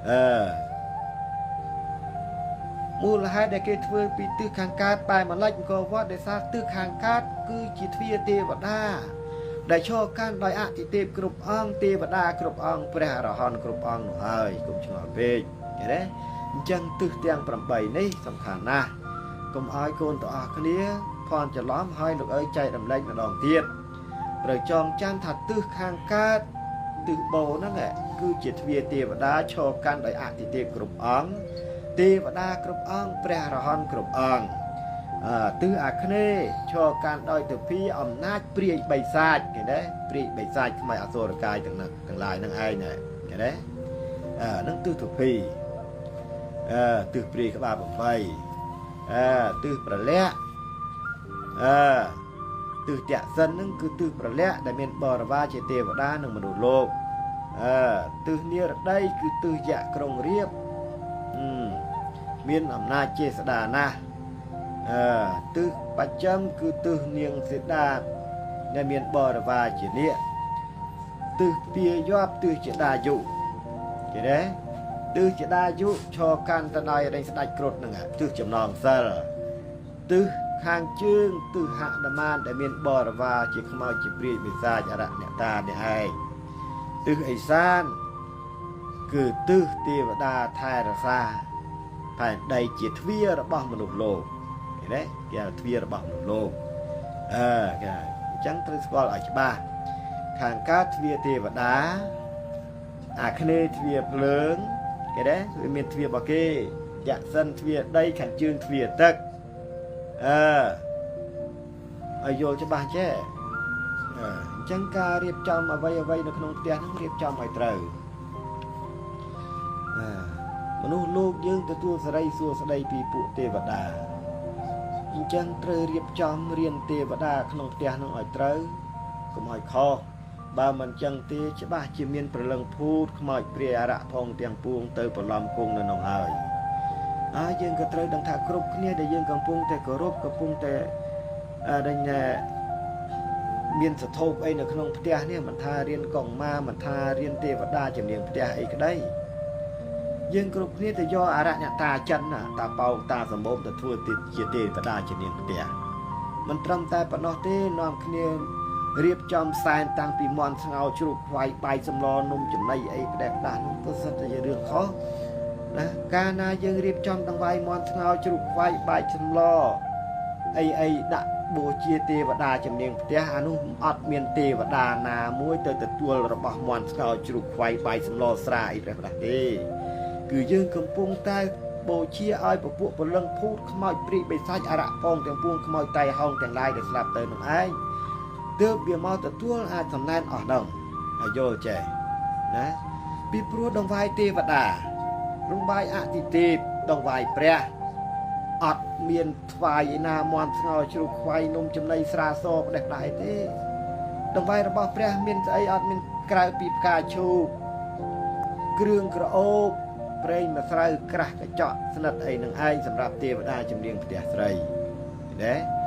អឺមូលហេតុដែលគេធ្វើពីទិសខាងកើតបែរម្លិចអង្គរវត្ត ដោយសារទិសខាងកើតគឺជាទ្វារទេវតាដែលឈរកាន់ដោយអតិទេពគ្រប់អង្គ ទេវតាគ្រប់អង្គ ព្រះអរហន្តគ្រប់អង្គនោះហើយ កុំឆ្ងល់ពេក ឃើញទេ? អញ្ចឹងទិសទាំង8នេះសំខាន់ណាស់ កុំឲ្យកូនទាំងអស់គ្នាភ័ន្តច្រឡំ។ ហើយលោកអើយចែករំលែកម្ដងទៀត ត្រូវចងចាំថាទិសខាងកើត ទិសបូហ្នឹងគឺជាទ្វារទេវតាឈរកាន់ដោយអតិទេពគ្រប់អង្គ ទេវតាគ្រប់អង្គ ព្រះអរហន្តគ្រប់អង្គ។ អឺទិសអាគ្នេយ៍ឈរកាន់ដោយទភីអំណាចព្រាយបិសាច ឃើញទេ? ព្រាយបិសាច ថ្មីអសុរកាយទាំងហ្នឹងទាំងឡាយហ្នឹងឯង ឃើញទេ? អឺហ្នឹងទិសទភី អឺទិសព្រាយក្បាល8 អឺទិសប្រលាក់ អឺទិសតសិនហ្នឹងគឺទិសប្រលាក់ដែលមានបរិវារជាទេវតានិងមនុស្សលោក។ អឺទិសនិរដីគឺទិសយៈក្រុងរៀប មានអំណាចចេស្តាណាស់។ អឺទិសបច្ចឹមគឺទិសនាងសេដាដែលមានបរិវារជានាគ។ ទិសពាយ័ព្យទិសជាដាយុ គេទេ ទិសជាដាយុឈរកាន់ទៅដោយរែងស្ដេចគ្រុឌហ្នឹង ទិសចំណងសិល។ ទិសខាងជើងទិសហនុមានដែលមានបរិវារជាខ្មោចជាព្រាយបិសាចអរអ្នកតានេះឯង។ ទិសឥសានគឺទិសទេវតាថែរក្សាផែនដី ជាទ្វាររបស់មនុស្សលោក ឃើញទេ? គេហៅទ្វាររបស់មនុស្សលោក។ អឺគេអញ្ចឹងត្រូវស្គាល់ឲ្យច្បាស់ ខាងកើតទ្វារទេវតា អាគ្នេយ៍ទ្វារភ្លើង គេទេ វាមានទ្វាររបស់គេ យក្សិនទ្វារដី ខាងជើងទ្វារទឹក។ អឺឲ្យយល់ច្បាស់ចេះ អញ្ចឹងការរៀបចំអ្វីអ្វីនៅក្នុងផ្ទះហ្នឹង រៀបចំឲ្យត្រូវ។ អឺមនុស្សលោកយើងទទួលសេរីសួស្តីពីពួកទេវតា អញ្ចឹងត្រូវរៀបចំរៀនទេវតាក្នុងផ្ទះហ្នឹងឲ្យត្រូវ កុំឲ្យខុស។ បើមិនចឹងទេ ច្បាស់ជាមានព្រលឹងភូតខ្មោចព្រាយអរៈផងទាំងពួងទៅប្រឡំគង់នៅនោះហើយ។ ហើយយើងក៏ត្រូវដឹងថា គ្រប់គ្នាដែលយើងកំពុងតែគោរព កំពុងតែដេញមានសធោបអីនៅក្នុងផ្ទះនេះ មិនថារៀនកងម៉ា មិនថារៀនទេវតាជំនាញផ្ទះអីក្តី យើងគ្រប់គ្នាទៅយកអរញ្ញតាចិនតាប៉ោកតាសម្បូមទៅធ្វើជាទេវតាជំនាញផ្ទះ។ មិនត្រឹមតែប៉ុណ្ណោះទេ នាំគ្នារៀបចំសែនតាំងពីមន់ស្ងោជ្រូកខ្វៃបាយសម្លនំចំណីអីផ្ដេសផ្ដាស់នោះ ក៏សិតតែជារឿងខុសណា។ កាលណាយើងរៀបចំដង្វាយមន់ស្ងោជ្រូកខ្វៃបាយសម្លអីអីដាក់បូជាទេវតាជំនាញផ្ទះ អានោះអត់មានទេវតាណាមួយទៅទទួលរបស់មន់ស្ងោជ្រូកខ្វៃបាយសម្លស្រាអីផ្ដេសផ្ដាស់ទេ គឺយើងកំពុងតែបូជាឲ្យពពួកពលឹងភូតខ្មោចព្រាយបិសាចអរៈផងទាំងពួង ខ្មោចតៃហោងទាំងឡាយដែលស្លាប់ទៅនឹងឯង ទើបវាមកទទួលអាចសំណែនអស់ហ្នឹង ឲ្យយល់ចេះណា។ ពីព្រោះដង្វាយទេវតា រំបាយអតិទេព ដង្វាយព្រះ អត់មានថ្វាយឯណាមន់ស្ងោជ្រូកខ្វៃនំចំណីស្រាសផ្ដេសផ្ដាយទេ។ ដង្វាយរបស់ព្រះមានស្អី? អត់មានក្រៅពីផ្កាឈូក គ្រឿងក្រអូប ប្រេងម្សៅ ក្រាស់កញ្ចក់ស្និតអីនឹងឯង សម្រាប់ទេវតាជំនាញផ្ទះស្រីណា។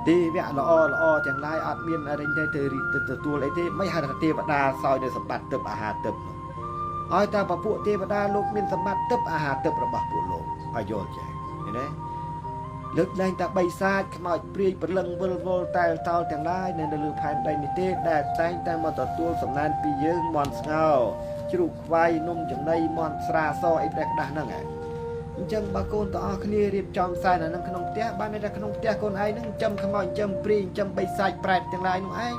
ទេវៈល្អល្អទាំងឡាយអត់មានអរិញទេទៅទទួលអីទេ។ មិនហៅថាទេវតាសោយនៅសម្បត្តិទឹកអាហារទឹកនោះ ឲ្យតែពពួកទេវតាលោកមានសម្បត្តិទឹកអាហារទឹករបស់ពួកលោក ឲ្យយល់ចេះ ឃើញទេ? លើកលែងតែបិសាចខ្មោចព្រាយព្រលឹងវិលវល់តែលតោលទាំងឡាយនៅលើផែនដីនេះទេ ដែលតែងតែមកទទួលសំណែនពីយើង មន់ស្ងោជ្រូកខ្វៃនំចំណីមន់ស្រាសអីផ្ដេសផ្ដាស់ហ្នឹងឯង។ អញ្ចឹងបើកូនទាំងអស់គ្នារៀបចំសែនអានឹងក្នុងផ្ទះ បានន័យថាក្នុងផ្ទះកូនឯងហ្នឹងចិញ្ចឹមខ្មោច ចិញ្ចឹមព្រាយ ចិញ្ចឹមបិសាចប្រែតទាំងឡាយនោះឯង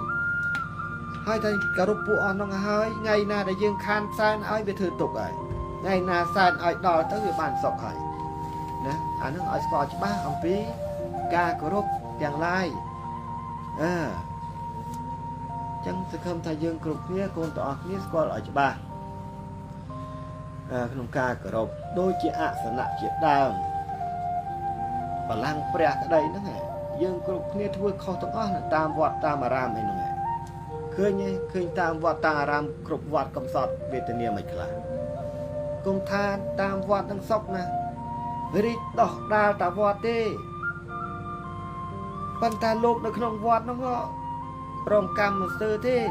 ហើយតែគោរពពួកអស់នោះហើយ ថ្ងៃណាដែលយើងខានសែនឲ្យវាធ្វើទុកហើយ ថ្ងៃណាសែនឲ្យដល់ទៅវាបានសុខហើយណា។ អានឹងឲ្យស្គាល់ច្បាស់អំពីការគោរពទាំងឡាយ។ អឺចឹងសង្ឃឹមថាយើងគ្រប់គ្នា កូនទាំងអស់គ្នាស្គាល់ឲ្យច្បាស់ក្នុងការគោរព ដូចជាអសនៈជាដើម បលាំងព្រះក្តីហ្នឹង យើងគ្រប់គ្នាធ្វើខុសទាំងអស់ តាមវត្តតាមអារាមអីហ្នឹង ឃើញទេ? ឃើញតាមវត្តតាមអារាមគ្រប់វត្តកំសត់វេទនាមិនខ្លះ គុំថាតាមវត្តនឹងសុកណា រីកដោះដាលតាវត្តទេ ប៉ុន្តែលោកនៅក្នុងវត្តហ្នឹងក៏រងកម្មមិនស្ទើរទេ។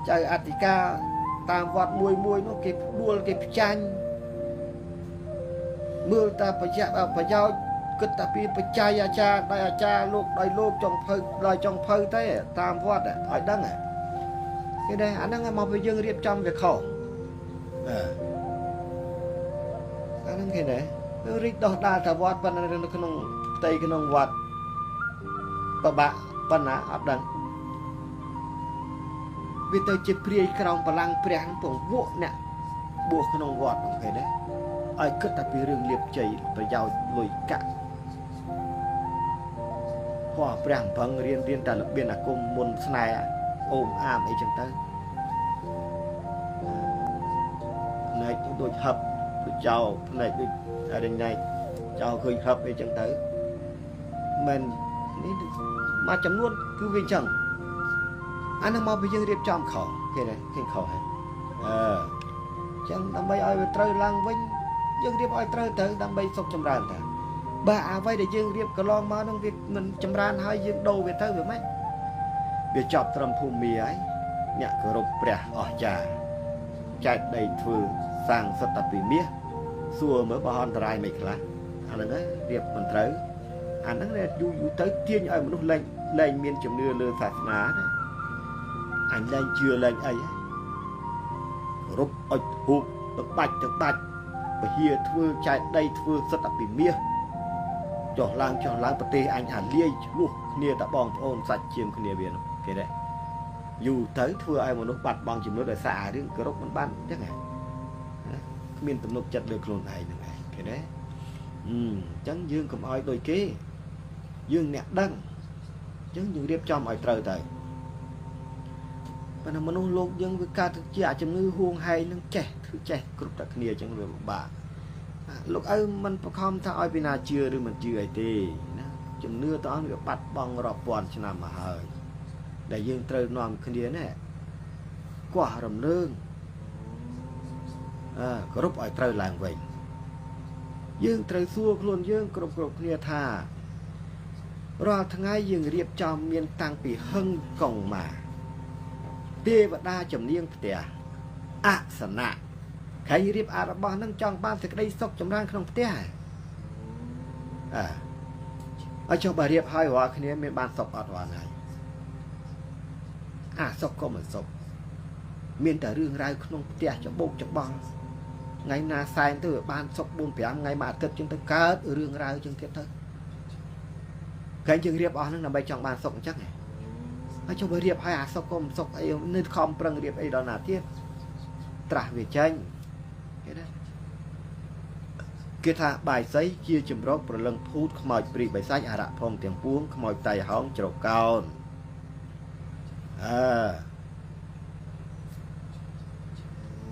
ចៅអធិការ តាមវត្តមួយមួយនោះគេផ្ដួលគេផ្ចាញ់មើលតាប្រយប្រយោជន៍គិតតែពីបច្ច័យអាចារ្យដោយអាចារ្យលោកដោយលោកចុងភៅដោយចុងភៅទេតាមវត្តឲ្យដឹងគេដែរអាហ្នឹងមកពីយើងរៀបចំវាខុសអឺអាហ្នឹងគេដែររីកដោះដាលថាវត្តប៉ុន្តែនៅក្នុងផ្ទៃក្នុងវត្តបបាក់ប៉ុណ្ណាអត់ដឹងវាទៅជាព្រាយក្រោមបលាំងព្រះនឹងពងវក់អ្នកបួសក្នុងវត្តហ្នឹងគេដែរឲ្យគិតតែពីរឿងលៀបជ័យប្រយោជន៍លុយកាក់ហោះព្រះអំពឹងរៀនរៀនតែរបៀនអាគមមុនស្នេហ៍អូមអាមអីចឹងទៅផ្នែកដូចហឹបដូចចោលផ្នែកដូចអរិញណែកចោលឃើញហឹបអីចឹងទៅមិននេះមួយចំនួនគឺវាអញ្ចឹងអានឹងមកពីយើងរៀបចំខុសគេដែរគេខុសហើយអឺអញ្ចឹងដើម្បីឲ្យវាត្រូវឡើងវិញយើងរៀបឲ្យត្រូវទៅដើម្បីសុខចម្រើនតាបើអ្វីដែលយើងរៀបកន្លងមកនឹងវាមិនចម្រើនហើយយើងដូរវាទៅវាមិនវាចប់ត្រឹមភូមិហើយអ្នកគោរពព្រះអស្ចារ្យចែកដីធ្វើសាងសិតតែពីមាសសួរមើលបើអន្តរាយមិនខ្លះអាហ្នឹងរៀបមិនត្រូវអាហ្នឹងយូរយូរទៅទាញឲ្យមនុស្សលែងមានជំនឿលើសាសនាណាអញលែងជឿលែងអីគោរពអុជធូបទៅបាច់ទៅបាច់ពហិយធ្វើចែកដីធ្វើសិតតែពីមាសចុះឡើងចុះឡើងប្រទេសអញអាលាយឆ្លោះគ្នាតែបងប្អូនសាច់ជាមគ្នាវានោះគេដែរយូរទៅធ្វើឲ្យមនុស្សបាត់បង់ជំនឿដោយសារអារឿងគោរពមិនបានអញ្ចឹងហ៎គ្មានទំនុកចិត្តលើខ្លួនឯងហ្នឹងឯងគេដែរអញ្ចឹងយើងកុំឲ្យដូចគេយើងអ្នកដឹងអញ្ចឹងយើងរៀបចំឲ្យត្រូវទៅប៉ុន្តែមនុស្សលោកយើងវាកើតជាអាជំងឺហួងហែងនឹងចេះធ្វើចេះគ្រប់តែគ្នាអញ្ចឹងវាពិបាកលោកឪមិនបខំថាឲ្យពីណាជឿឬមិនជឿអីទេណាជំនឿតអស់វាបាត់បង់រាប់ពាន់ឆ្នាំមកហើយដែលយើងត្រូវនាំគ្នាណែកោះរំលើងអឺគោរពឲ្យត្រូវឡើងវិញយើងត្រូវសួរខ្លួនយើងគ្រប់គ្រប់គ្នាថារាល់ថ្ងៃយើងរៀបចំមានតាំងពីហឹងកងមកទេវតាជំនាញផ្ទះអសនៈใครរៀបអារបស់នឹងចង់បានសេចក្តីសុខចម្រើនក្នុងផ្ទះអើឲ្យចុះបើរៀបហើយរាល់គ្នាមានបានសុខអត់រាល់ថ្ងៃអាសុខក៏មិនសុខមានតែរឿងរ៉ាវក្នុងផ្ទះច្បោកច្បល់ថ្ងៃណាសែនទៅបានសុខ4 5ថ្ងៃមួយអាទិត្យជាងទៅកើតរឿងរ៉ាវជាងទៀតទៅគេយើងរៀបអស់ហ្នឹងដើម្បីចង់បានសុខអញ្ចឹងហើយចុះបើរៀបហើយអាសុខក៏មិនសុខអីនៅខំប្រឹងរៀបអីដល់ណាទៀតត្រាស់វាចេញគេណាគេថាបាយសីជាចម្រោកប្រលឹងភូតខ្មោចព្រីបិសាចអរៈផងទាំងពួងខ្មោចតៃហោងជ្រកោនអើ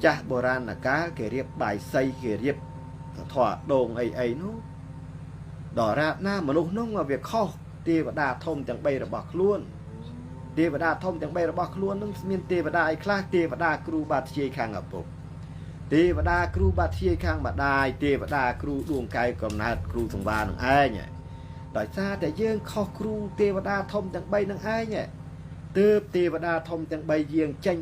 ចាស់បុរាណកាលគេរៀបបាយសីគេរៀបធរដូងអីអីនោះដល់រាបណាមនុស្សនោះវាខុសទេវតាធំទាំង3របស់ខ្លួនទេវតាធំទាំង3របស់ខ្លួននឹងមានទេវតាអីខ្លះទេវតាគ្រូបាធ្យាយខាងឪពុកទេវតាគ្រូបាធ្យាយខាងម្ដាយទេវតាគ្រូដួងកែវកំណើតគ្រូសង្វារនឹងឯងដោយសារតែយើងខុសគ្រូទេវតាធំទាំង3នឹងឯងទើបទេវតាធំទាំង3យាងចេញ